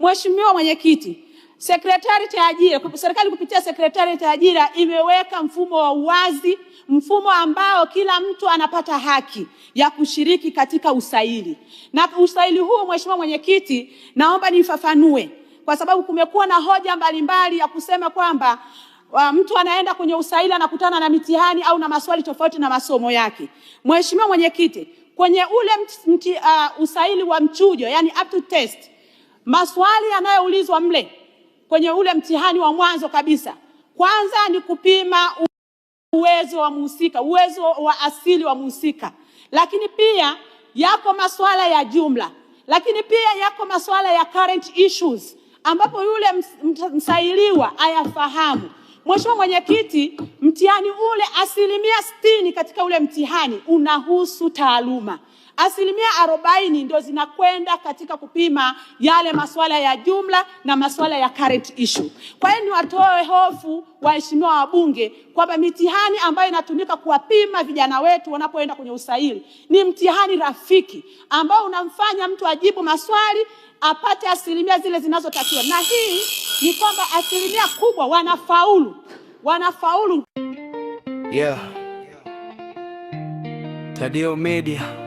Mheshimiwa Mwenyekiti, Sekretarieti ya Ajira, serikali kupitia Sekretarieti ya Ajira imeweka mfumo wa uwazi, mfumo ambao kila mtu anapata haki ya kushiriki katika usaili. Na usaili huu, Mheshimiwa Mwenyekiti, naomba nifafanue kwa sababu kumekuwa na hoja mbalimbali ya kusema kwamba mtu anaenda kwenye usaili anakutana na mitihani au na maswali tofauti na masomo yake. Mheshimiwa Mwenyekiti, kwenye ule usaili wa mchujo, yani aptitude test, maswali yanayoulizwa mle kwenye ule mtihani wa mwanzo kabisa, kwanza ni kupima uwezo wa mhusika, uwezo wa asili wa mhusika, lakini pia yako masuala ya jumla, lakini pia yako masuala ya current issues ambapo yule msailiwa ayafahamu. Mheshimiwa Mwenyekiti, mtihani ule 60% katika ule mtihani unahusu taaluma, 40% ndio zinakwenda katika kupima yale masuala ya jumla na masuala ya current issue. Kwa hiyo niwatoe hofu waheshimiwa wabunge kwamba mitihani ambayo inatumika kuwapima vijana wetu wanapoenda kwenye usaili ni mtihani rafiki ambao unamfanya mtu ajibu maswali apate asilimia zile zinazotakiwa, na hii ni kwamba asilimia kubwa wanafaulu, wanafaulu. Yeah. Tadio Media.